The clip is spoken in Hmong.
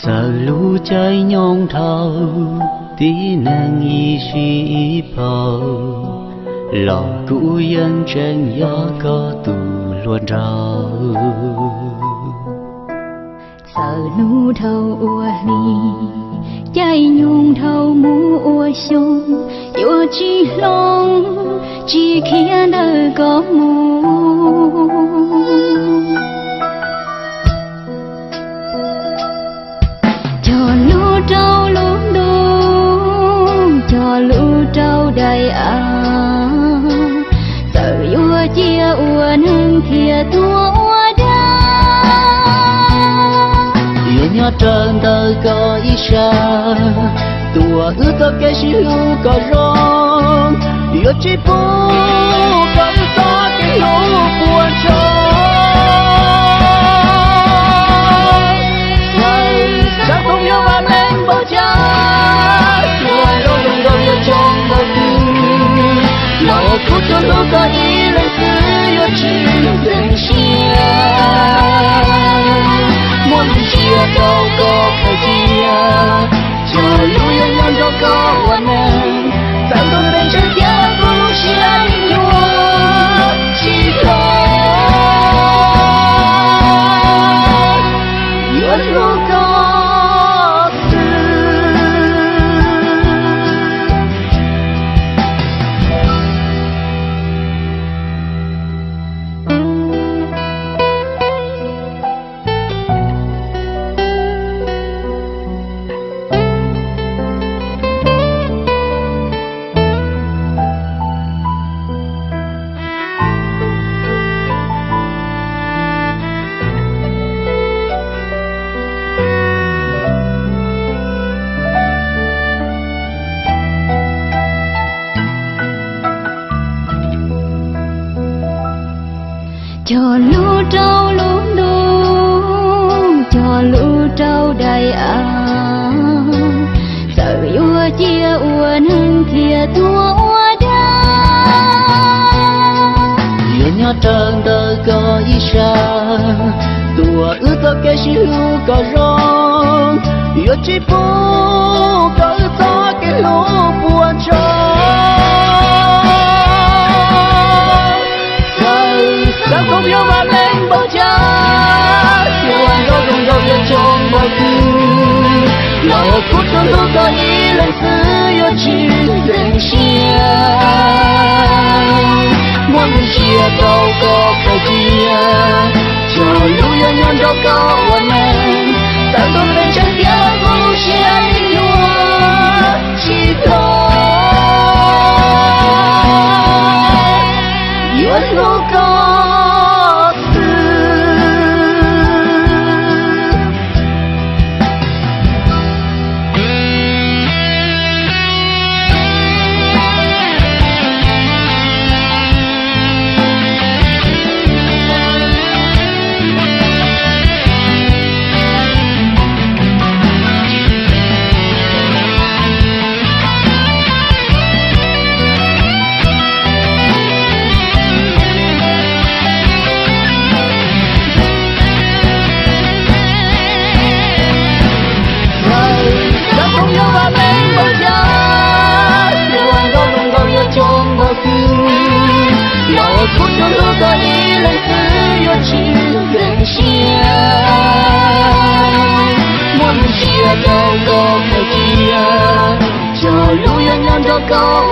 Txawm lub caij nyoog dhau, tib neeg ib sij ib paug, los kuv yeej tseem yog koj tus hluas nraug. Txawm hnub dhau ua hli, caij nyoog dhau mus ua xyoo, yuav tsis hloov, tsis khiav ntawm koj mus. Cog lub rau lub ntuj, cog lub rau daim av, txawm yuav cia ua neeg thiaj tuag ua dab. Yuav nyob raws ntawm koj ib sab, tuaj wb txoj kev sib hlub kom zoo, yuav tsis pub kom wb txoj kev hlub puas tsaug. Xav xav koom nyob vam meej npaum cas, ua zoo zoo nraug yuav coob npaum twg, los kuv tsuas hlub koj ib leeg xwb yuav tsis ntxeev siab. Muaj lub siab rau koj khaws cia, cog lub yuav nyob nrog koj ua neeg, txawm ntuj ntees tsheej thiab kuv lub siab li nyuam tsis hlob, yuav hlub koj xwb. Cog lub rau lub ntuj, cog lub rau daim av, txawm yuav cia ua neeg thiaj tuag ua dab. Yuav nyob raws ntawm koj ib sab, tuaj wb txoj kev sib hlub kom zoo, yuav tsis pub kom wb txoj kev hlub puas tsaug. Xav xav koom nyob vam meej npaum cas, ua zoo zoo nraug yuav coob npaum twg, los kuv tsuas hlub koj ib leeg xwb yuav tsis ntxeev siab. Muaj lub siab rau koj khaws cia, cog lub yuav nyob nrog koj ua neeg, txawm ntuj ntees tsheej thiab kuv lub siab li nyuam tsis hlob, yuav hlub koj xwb. Xav koom nyob vam meej npaum cas, ua zoo zoo nraug yuav coob npaum twg, los kuv tsuas hlub koj ib leeg xwb yuav tsis ntxeev siab. Muaj lub siab rau koj khaws cia, cog lub yuav nyob nrog koj